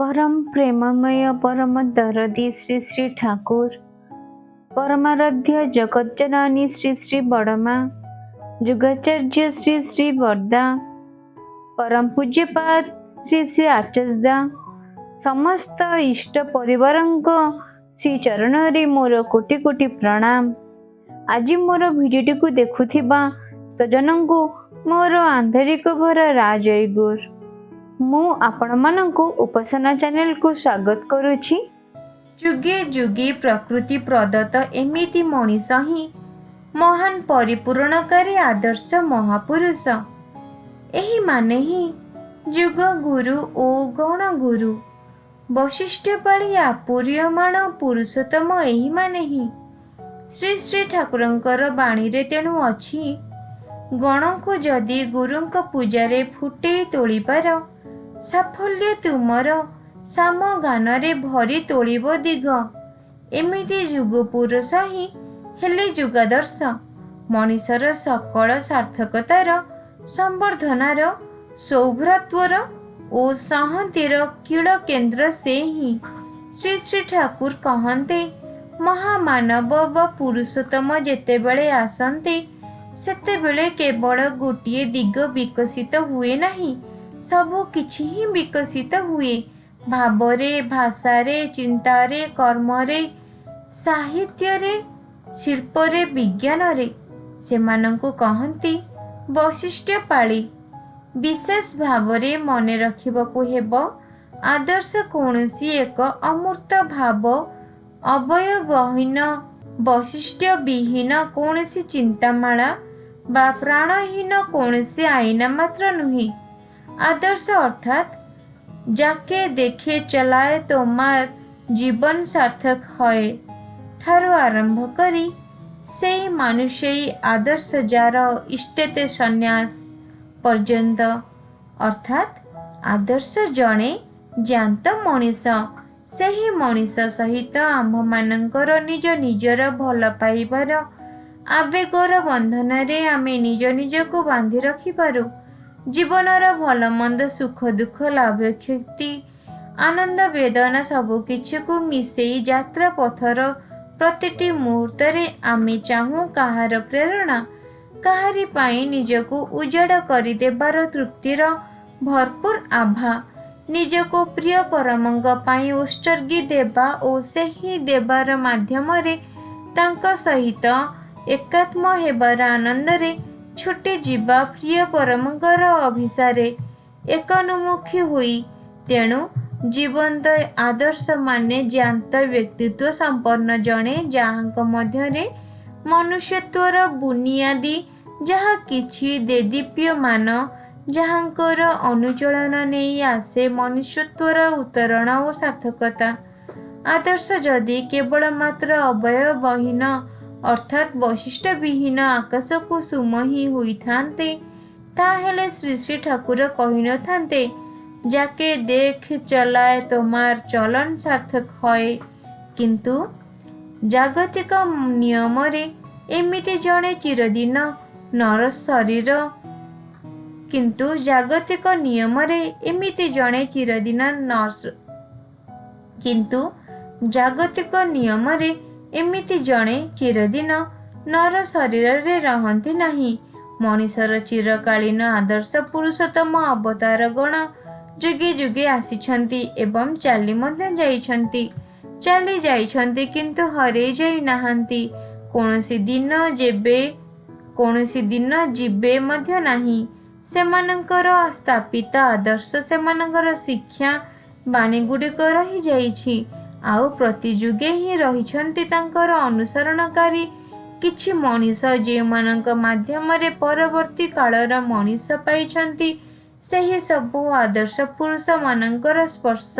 ପରମ ପ୍ରେମମୟ ପରମ ଦରଦୀ ଶ୍ରୀ ଶ୍ରୀ ଠାକୁର, ପରମାରାଧ୍ୟ ଜଗତଜନନୀ ଶ୍ରୀ ଶ୍ରୀ ବଡ଼ମା, ଯୁଗାଚାର୍ଯ୍ୟ ଶ୍ରୀ ଶ୍ରୀ ବର୍ଦା, ପରମ ପୂଜ୍ୟପାଦ ଶ୍ରୀ ଶ୍ରୀ ଆଚାର୍ଯ୍ୟଦା, ସମସ୍ତ ଇଷ୍ଟ ପରିବାରଙ୍କ ଶ୍ରୀ ଚରଣରେ ମୋର କୋଟି କୋଟି ପ୍ରଣାମ। ଆଜି ମୋର ଭିଡ଼ିଓଟିକୁ ଦେଖୁଥିବା ଜନଙ୍କୁ ମୋର ଆନ୍ତରିକ ଭରା ରାଜୟଗୁର। ମୁଁ ଆପଣମାନଙ୍କୁ ଉପାସନା ଚ୍ୟାନେଲକୁ ସ୍ୱାଗତ କରୁଛି। ଯୁଗେ ଯୁଗେ ପ୍ରକୃତି ପ୍ରଦତ୍ତ ଏମିତି ମଣିଷ ହିଁ ମହାନ ପରିପୂରଣକାରୀ ଆଦର୍ଶ ମହାପୁରୁଷ। ଏହିମାନେ ହିଁ ଯୁଗଗୁରୁ ଓ ଗଣଗୁରୁ। ବୈଶିଷ୍ଟ୍ୟପାଳି ଆପୂର୍ଯ୍ୟମାଣ ପୁରୁଷୋତ୍ତମ ଏହିମାନେ ହିଁ। ଶ୍ରୀ ଶ୍ରୀ ଠାକୁରଙ୍କର ବାଣୀରେ ତେଣୁ ଅଛି, ଗଣଙ୍କୁ ଯଦି ଗୁରୁଙ୍କ ପୂଜାରେ ଫୁଟେଇ ତୋଳିପାର, ସାଫଲ୍ୟ ତୁମର ସାମଗାନରେ ଭରି ତୋଳିବ ଦିଗ। ଏମିତି ଯୁଗପୁରୁଷ ହିଁ ହେଲେ ଯୁଗାଦର୍ଶ। ମଣିଷର ସକଳ ସାର୍ଥକତାର, ସମ୍ବର୍ଦ୍ଧନାର, ସୌଭ୍ରାତୃତ୍ୱର ଓ ସଂହତିର କୀଳ କେନ୍ଦ୍ର ସେ ହିଁ। ଶ୍ରୀ ଶ୍ରୀ ଠାକୁର କହନ୍ତି, ମହାମାନବ ବା ପୁରୁଷୋତ୍ତମ ଯେତେବେଳେ ଆସନ୍ତି, ସେତେବେଳେ କେବଳ ଗୋଟିଏ ଦିଗ ବିକଶିତ ହୁଏ ନାହିଁ, ସବୁ କିଛି ହିଁ ବିକଶିତ ହୁଏ। ଭାବରେ, ଭାଷାରେ, ଚିନ୍ତାରେ, କର୍ମରେ, ସାହିତ୍ୟରେ, ଶିଳ୍ପରେ, ବିଜ୍ଞାନରେ। ସେମାନଙ୍କୁ କହନ୍ତି ବୈଶିଷ୍ଟ୍ୟ ପାଳି। ବିଶେଷ ଭାବରେ ମନେ ରଖିବାକୁ ହେବ, ଆଦର୍ଶ କୌଣସି ଏକ ଅମୂର୍ତ୍ତ ଭାବ, ଅବୟବହୀନ, ବୈଶିଷ୍ଟ୍ୟବିହୀନ କୌଣସି ଚିନ୍ତାମାଳା ବା ପ୍ରାଣହୀନ କୌଣସି ଆଇନା ମାତ୍ର ନୁହେଁ। ଆଦର୍ଶ ଅର୍ଥାତ୍ ଯାକେ ଦେଖେ ଚଲାଏ ତୋମାର ଜୀବନ ସାର୍ଥକ ହଏ ଠାରୁ ଆରମ୍ଭ କରି ସେଇ ମାନୁଷେଇ ଆଦର୍ଶ ଯାର ଇଷ୍ଟେତେ ସନ୍ନ୍ୟାସ ପର୍ଯ୍ୟନ୍ତ। ଅର୍ଥାତ୍ ଆଦର୍ଶ ଜଣେ ଜ୍ୟାନ୍ତ ମଣିଷ। ସେହି ମଣିଷ ସହିତ ଆମ୍ଭମାନଙ୍କର ନିଜ ନିଜର ଭଲ ପାଇବାର ଆବେଗର ବନ୍ଧନରେ ଆମେ ନିଜ ନିଜକୁ ବାନ୍ଧି ରଖିପାରୁ। ଜୀବନର ଭଲମନ୍ଦ, ସୁଖ ଦୁଃଖ, ଲାଭ କ୍ଷତି, ଆନନ୍ଦ ବେଦନା ସବୁକିଛିକୁ ମିଶେଇ ଯାତ୍ରା ପଥର ପ୍ରତିଟି ମୁହୂର୍ତ୍ତରେ ଆମେ ଚାହୁଁ କାହାର ପ୍ରେରଣା, କାହାରି ପାଇଁ ନିଜକୁ ଉଜାଡ଼ କରିଦେବାର ତୃପ୍ତିର ଭରପୁର ଆଭା, ନିଜକୁ ପ୍ରିୟ ପରମଙ୍କ ପାଇଁ ଉତ୍ସର୍ଗୀ ଦେବା ଓ ସେହି ଦେବାର ମାଧ୍ୟମରେ ତାଙ୍କ ସହିତ ଏକାତ୍ମ ହେବାର ଆନନ୍ଦରେ ଛୁଟିଯିବା ପ୍ରିୟ ପରମଙ୍କର ଅଭିସାରେ ଏକାନୁମୁଖୀ ହୋଇ। ତେଣୁ ଜୀବନ୍ତ ଆଦର୍ଶ ମାନେ ଜ୍ୟାନ୍ତ ବ୍ୟକ୍ତିତ୍ୱ ସମ୍ପନ୍ନ ଜଣେ, ଯାହାଙ୍କ ମଧ୍ୟରେ ମନୁଷ୍ୟତ୍ୱର ବୁନିଆଦି ଯାହା କିଛି ଦେଦୀପ୍ୟମାନ, ଯାହାଙ୍କର ଅନୁଚଳନ ନେଇ ଆସେ ମନୁଷ୍ୟତ୍ୱର ଉତ୍ତରଣ ଓ ସାର୍ଥକତା। ଆଦର୍ଶ ଯଦି କେବଳ ମାତ୍ର ଅବୟବହୀନ ଅର୍ଥାତ୍ ବୈଶିଷ୍ଟ୍ୟବିହୀନ ଆକାଶକୁ ସୁମହି ହୋଇଥାନ୍ତେ, ତାହେଲେ ଶ୍ରୀ ଶ୍ରୀ ଠାକୁର କହିନଥାନ୍ତେ, ଯାକେ ଦେଖ ଚଲାଏ ତୋମାର ଚଲନ ସାର୍ଥକ ହଏ। କିନ୍ତୁ ଜାଗତିକ ନିୟମରେ ଏମିତି ଜଣେ ଚିରଦିନ ନର ଶରୀର କିନ୍ତୁ ଜାଗତିକ ନିୟମରେ ଏମିତି ଜଣେ ଚିରଦିନ ନର୍ସ କିନ୍ତୁ ଜାଗତିକ ନିୟମରେ ଏମିତି ଜଣେ ଚିରଦିନ ନର ଶରୀରରେ ରହନ୍ତି ନାହିଁ। ମଣିଷର ଚିରକାଳୀନ ଆଦର୍ଶ ପୁରୁଷୋତ୍ତମ ଅବତାର ଗଣ ଯୁଗେ ଯୁଗେ ଆସିଛନ୍ତି ଏବଂ ଚାଲି ମଧ୍ୟ ଯାଇଛନ୍ତି। ଚାଲି ଯାଇଛନ୍ତି କିନ୍ତୁ ହରେଇ ଯାଇ ନାହାନ୍ତି। କୌଣସି ଦିନ ଯେବେ କୌଣସି ଦିନ ଯିବେ ମଧ୍ୟ ନାହିଁ। ସେମାନଙ୍କର ସ୍ଥାପିତ ଆଦର୍ଶ, ସେମାନଙ୍କର ଶିକ୍ଷା ବାଣୀଗୁଡ଼ିକ ରହିଯାଇଛି। ଆଉ ପ୍ରତି ଯୁଗେ ହିଁ ରହିଛନ୍ତି ତାଙ୍କର ଅନୁସରଣକାରୀ କିଛି ମଣିଷ, ଯେଉଁମାନଙ୍କ ମାଧ୍ୟମରେ ପରବର୍ତ୍ତୀ କାଳର ମଣିଷ ପାଇଛନ୍ତି ସେହି ସବୁ ଆଦର୍ଶ ପୁରୁଷମାନଙ୍କର ସ୍ପର୍ଶ,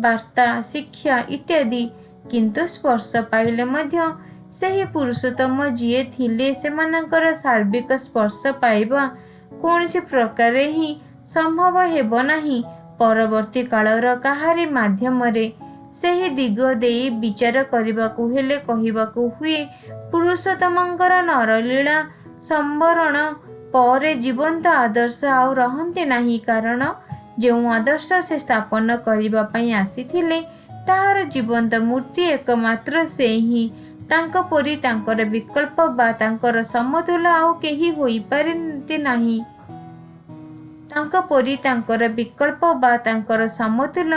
ବାର୍ତ୍ତା, ଶିକ୍ଷା ଇତ୍ୟାଦି। କିନ୍ତୁ ସ୍ପର୍ଶ ପାଇଲେ ମଧ୍ୟ ସେହି ପୁରୁଷୋତ୍ତମ ଯିଏ ଥିଲେ, ସେମାନଙ୍କର ସାର୍ବିକ ସ୍ପର୍ଶ ପାଇବା କୌଣସି ପ୍ରକାରେ ହିଁ ସମ୍ଭବ ହେବ ନାହିଁ ପରବର୍ତ୍ତୀ କାଳର କାହାରି ମାଧ୍ୟମରେ। ସେହି ଦିଗ ଦେଇ ବିଚାର କରିବାକୁ ହେଲେ କହିବାକୁ ହୁଏ, ପୁରୁଷୋତ୍ତମଙ୍କର ନରଲୀଳା ସମ୍ବରଣ ପରେ ଜୀବନ୍ତ ଆଦର୍ଶ ଆଉ ରହନ୍ତି ନାହିଁ। କାରଣ ଯେଉଁ ଆଦର୍ଶ ସେ ସ୍ଥାପନ କରିବା ପାଇଁ ଆସିଥିଲେ, ତାହାର ଜୀବନ୍ତ ମୂର୍ତ୍ତି ଏକମାତ୍ର ସେ ହିଁ। ତାଙ୍କ ପରି ତାଙ୍କର ବିକଳ୍ପ ବା ତାଙ୍କର ସମତୁଲ ଆଉ କେହି ହୋଇପାରନ୍ତି ନାହିଁ। ତାଙ୍କ ପରି ତାଙ୍କର ବିକଳ୍ପ ବା ତାଙ୍କର ସମତୁଲ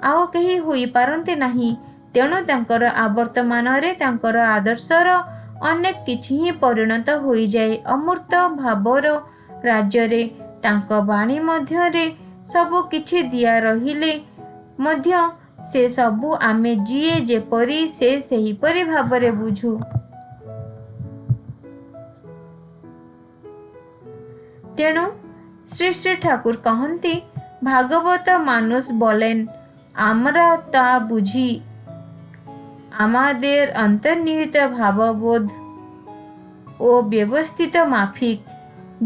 ଆଉ କେହି ହୋଇପାରନ୍ତି ନାହିଁ। ତେଣୁ ତାଙ୍କର ଆବର୍ତ୍ତମାନରେ ତାଙ୍କର ଆଦର୍ଶର ଅନେକ କିଛି ହିଁ ପରିଣତ ହୋଇଯାଏ ଅମୂର୍ତ୍ତ ଭାବର ରାଜ୍ୟରେ। ତାଙ୍କ ବାଣୀ ମଧ୍ୟରେ ସବୁ କିଛି ଦିଆ ରହିଲେ ମଧ୍ୟ ସେ ସବୁ ଆମେ ଯିଏ ଯେପରି ସେ ସେହିପରି ଭାବରେ ବୁଝୁ। ତେଣୁ ଶ୍ରୀ ଶ୍ରୀ ଠାକୁର କହନ୍ତି, ଭାଗବତ মানুষ বলেন, আমরা তা বুঝি। আমাদের অন্তর্নিহিত ভাববোধ ও ব্যবস্থিত মাফিক,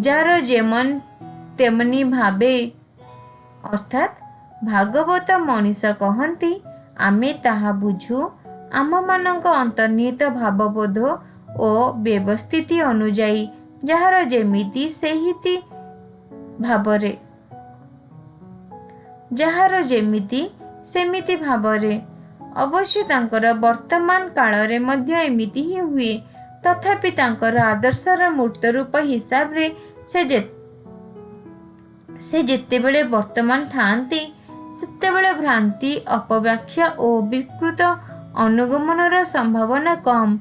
যার যেমন তেমনি ভাবে। ଅର୍ଥାତ୍ ଭାଗବତ ମଣିଷ କହନ୍ତି, ଆମେ ତାହା ବୁଝୁ ଆମମାନଙ୍କ ଅନ୍ତର୍ନିହିତ ଭାବବୋଧ ଓ ବ୍ୟବସ୍ଥିତି ଅନୁଯାୟୀ, ଯାହାର ଯେମିତି ସେମିତି ଭାବରେ, ଯାହାର ଯେମିତି ସେମିତି ଭାବରେ। ଅବଶ୍ୟ ତାଙ୍କର ବର୍ତ୍ତମାନ କାଳରେ ମଧ୍ୟ ଏମିତି ହିଁ ହୁଏ। ତଥାପି ତାଙ୍କର ଆଦର୍ଶର ମୂର୍ତ୍ତ ରୂପ ହିସାବରେ ସେ ଯେତେବେଳେ ବର୍ତ୍ତମାନ ଥାଆନ୍ତି, ସେତେବେଳେ ଭ୍ରାନ୍ତି, ଅପବ୍ୟାଖ୍ୟା ଓ ବିକୃତ ଅନୁଗମନର ସମ୍ଭାବନା କମ୍।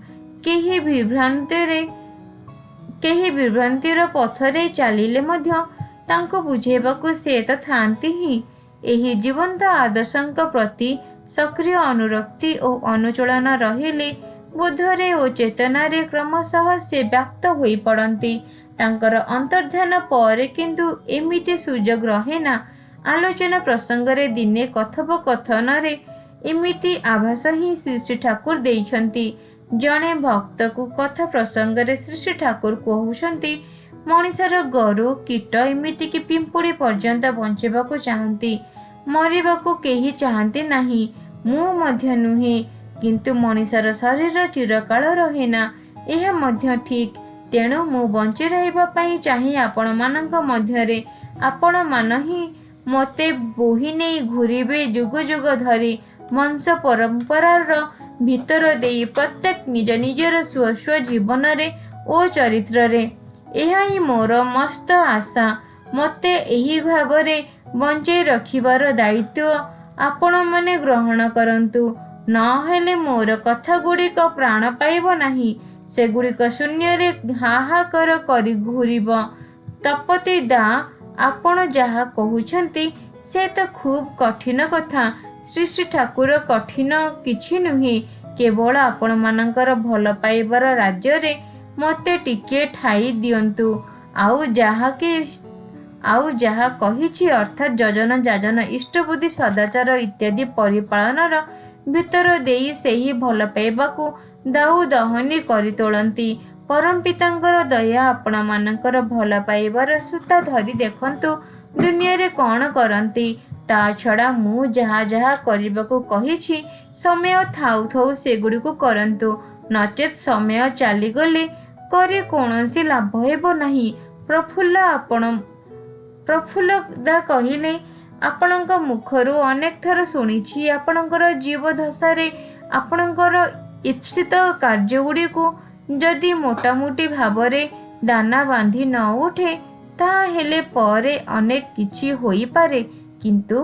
କେହି ବିଭ୍ରାନ୍ତିର ପଥରେ ଚାଲିଲେ ମଧ୍ୟ ତାଙ୍କୁ ବୁଝେଇବାକୁ ସେ ତ ଥାଆନ୍ତି ହିଁ। ଏହି ଜୀବନ୍ତ ଆଦର୍ଶଙ୍କ ପ୍ରତି ସକ୍ରିୟ ଅନୁରକ୍ତି ଓ ଅନୁଚଳନ ରହିଲେ ବୋଧରେ ଓ ଚେତନାରେ କ୍ରମଶଃ ସେ ବ୍ୟାପ୍ତ ହୋଇପଡ଼ନ୍ତି। ତାଙ୍କର ଅନ୍ତର୍ଦ୍ଧାନ ପରେ କିନ୍ତୁ ଏମିତି ସୁଯୋଗ ରହେନା। ଆଲୋଚନା ପ୍ରସଙ୍ଗରେ ଦିନେ କଥୋପକଥନରେ ଏମିତି ଆଭାସ ହିଁ ଶ୍ରୀ ଶ୍ରୀ ଠାକୁର ଦେଇଛନ୍ତି। ଜଣେ ଭକ୍ତକୁ କଥା ପ୍ରସଙ୍ଗରେ ଶ୍ରୀ ଶ୍ରୀ ଠାକୁର କହୁଛନ୍ତି, ମଣିଷର ଗୋରୁ, କୀଟ, ଏମିତିକି ପିମ୍ପୁଡ଼ି ପର୍ଯ୍ୟନ୍ତ ବଞ୍ଚିବାକୁ ଚାହାନ୍ତି। ମରିବାକୁ କେହି ଚାହାନ୍ତି ନାହିଁ, ମୁଁ ମଧ୍ୟ ନୁହେଁ। କିନ୍ତୁ ମଣିଷର ଶରୀର ଚିରକାଳ ରହେନା, ଏହା ମଧ୍ୟ ଠିକ୍। ତେଣୁ ମୁଁ ବଞ୍ଚି ରହିବା ପାଇଁ ଚାହେଁ ଆପଣମାନଙ୍କ ମଧ୍ୟରେ। ଆପଣମାନ ହିଁ ମୋତେ ବୋହି ନେଇ ଘୂରିବେ ଯୁଗ ଯୁଗ ଧରି, ବଂଶ ପରମ୍ପରାର ଭିତର ଦେଇ, ପ୍ରତ୍ୟେକ ନିଜ ନିଜର ସ୍ୱ ସ୍ୱ ଜୀବନରେ ଓ ଚରିତ୍ରରେ। ଏହା ହିଁ ମୋର ମସ୍ତ ଆଶା। ମୋତେ ଏହି ଭାବରେ ବଞ୍ଚେଇ ରଖିବାର ଦାୟିତ୍ୱ ଆପଣମାନେ ଗ୍ରହଣ କରନ୍ତୁ। ନହେଲେ ମୋର କଥାଗୁଡ଼ିକ ପ୍ରାଣ ପାଇବ ନାହିଁ, ସେଗୁଡ଼ିକ ଶୂନ୍ୟରେ ହାହାକାର କରି ଘୂରିବ। ତପତି ଦା, ଆପଣ ଯାହା କହୁଛନ୍ତି ସେ ତ ଖୁବ୍ କଠିନ କଥା। ଶ୍ରୀ ଶ୍ରୀ ଠାକୁର, କଠିନ କିଛି ନୁହେଁ। କେବଳ ଆପଣମାନଙ୍କର ଭଲ ପାଇବାର ରାଜ୍ୟରେ ମୋତେ ଟିକିଏ ଠାଇ ଦିଅନ୍ତୁ। ଆଉ ଯାହା କହିଛି, ଅର୍ଥାତ୍ ଯଜନ, ଯାଜନ, ଇଷ୍ଟବୁଦ୍ଧି, ସଦାଚାର ଇତ୍ୟାଦି ପରିପାଳନର ଭିତର ଦେଇ ସେହି ଭଲ ପାଇବାକୁ ଦାଉ ଦହନି କରି ତୋଳନ୍ତି। ପରମପିତାଙ୍କର ଦୟା ଆପଣମାନଙ୍କର ଭଲ ପାଇବାର ସୂତା ଧରି ଦେଖନ୍ତୁ ଦୁନିଆରେ କ'ଣ କରନ୍ତି। ତା ଛଡ଼ା ମୁଁ ଯାହା ଯାହା କରିବାକୁ କହିଛି, ସମୟ ଥାଉ ଥାଉ ସେଗୁଡ଼ିକୁ କରନ୍ତୁ। ନଚେତ୍ ସମୟ ଚାଲିଗଲେ କରି କୌଣସି ଲାଭ ହେବ ନାହିଁ। ପ୍ରଫୁଲ୍ଲ ଦା କହିଲେ, ଆପଣଙ୍କ ମୁଖରୁ ଅନେକ ଥର ଶୁଣିଛି, ଆପଣଙ୍କର ଜୀବଦଶାରେ ଆପଣଙ୍କର ଈପ୍ସିତ କାର୍ଯ୍ୟଗୁଡ଼ିକୁ ଯଦି ମୋଟାମୋଟି ଭାବରେ ଦାନା ବାନ୍ଧି ନ ଉଠେ, ତାହାହେଲେ ପରେ ଅନେକ କିଛି ହୋଇପାରେ, କିନ୍ତୁ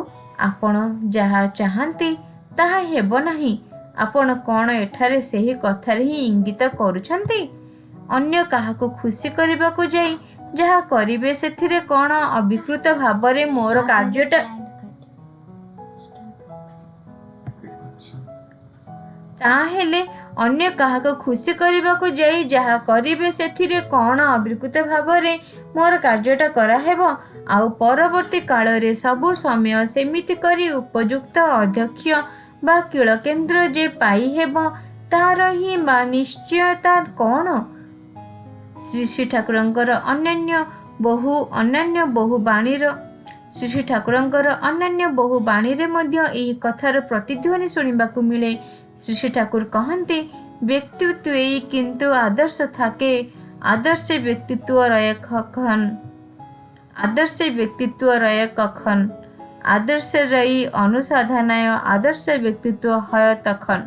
ଆପଣ ଯାହା ଚାହାନ୍ତି ତାହା ହେବ ନାହିଁ। ଆପଣ କ'ଣ ଏଠାରେ ସେହି କଥାରେ ହିଁ ଇଙ୍ଗିତ କରୁଛନ୍ତି? ଅନ୍ୟ କାହାକୁ ଖୁସି କରିବାକୁ ଯାଇ ଯାହା କରିବେ ସେଥିରେ କ'ଣ ଅବିକୃତ ଭାବରେ ମୋର କାର୍ଯ୍ୟଟା, ତାହାହେଲେ ଅନ୍ୟ କାହାକୁ ଖୁସି କରିବାକୁ ଯାଇ ଯାହା କରିବେ ସେଥିରେ କ'ଣ ଅବିକୃତ ଭାବରେ ମୋର କାର୍ଯ୍ୟଟା କରାହେବ? ଆଉ ପରବର୍ତ୍ତୀ କାଳରେ ସବୁ ସମୟ ସେମିତି କରି ଉପଯୁକ୍ତ ଅଧ୍ୟକ୍ଷ ବା କୀଳକେନ୍ଦ୍ର ଯେ ପାଇହେବ, ତାର ହିଁ ବା ନିଶ୍ଚୟତା କ'ଣ? ଶ୍ରୀ ଶ୍ରୀ ଠାକୁରଙ୍କର ଅନ୍ୟାନ୍ୟ ବହୁ ବାଣୀରେ ମଧ୍ୟ ଏହି କଥାର ପ୍ରତିଧ୍ୱନି ଶୁଣିବାକୁ ମିଳେ। ଶ୍ରୀ ଶ୍ରୀ ଠାକୁର କହନ୍ତି, ବ୍ୟକ୍ତିତ୍ୱେଇ କିନ୍ତୁ ଆଦର୍ଶ ଥାକେ, ଆଦର୍ଶେ ବ୍ୟକ୍ତିତ୍ୱ ରୟ କଖନ, ଆଦର୍ଶେ ବ୍ୟକ୍ତିତ୍ୱ ରୟ କଖନ। আদর্শেরই ଅନୁସାଧନାୟ ଆଦର୍ଶ ବ୍ୟକ୍ତିତ୍ୱ হয় ତଖନ।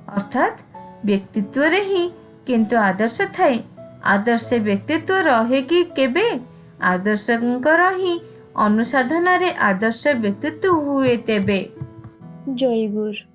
ଅର୍ଥାତ୍ ବ୍ୟକ୍ତିତ୍ୱରେ ହିଁ କିନ୍ତୁ ଆଦର୍ଶ ଥାଏ। ଆଦର୍ଶ ବ୍ୟକ୍ତିତ୍ୱ ରହେ କି କେବେ? ଆଦର୍ଶଙ୍କର ହିଁ ଅନୁସାଧନାରେ ଆଦର୍ଶ ବ୍ୟକ୍ତିତ୍ୱ ହୁଏ ତେବେ। ଜୟଗୁରୁ।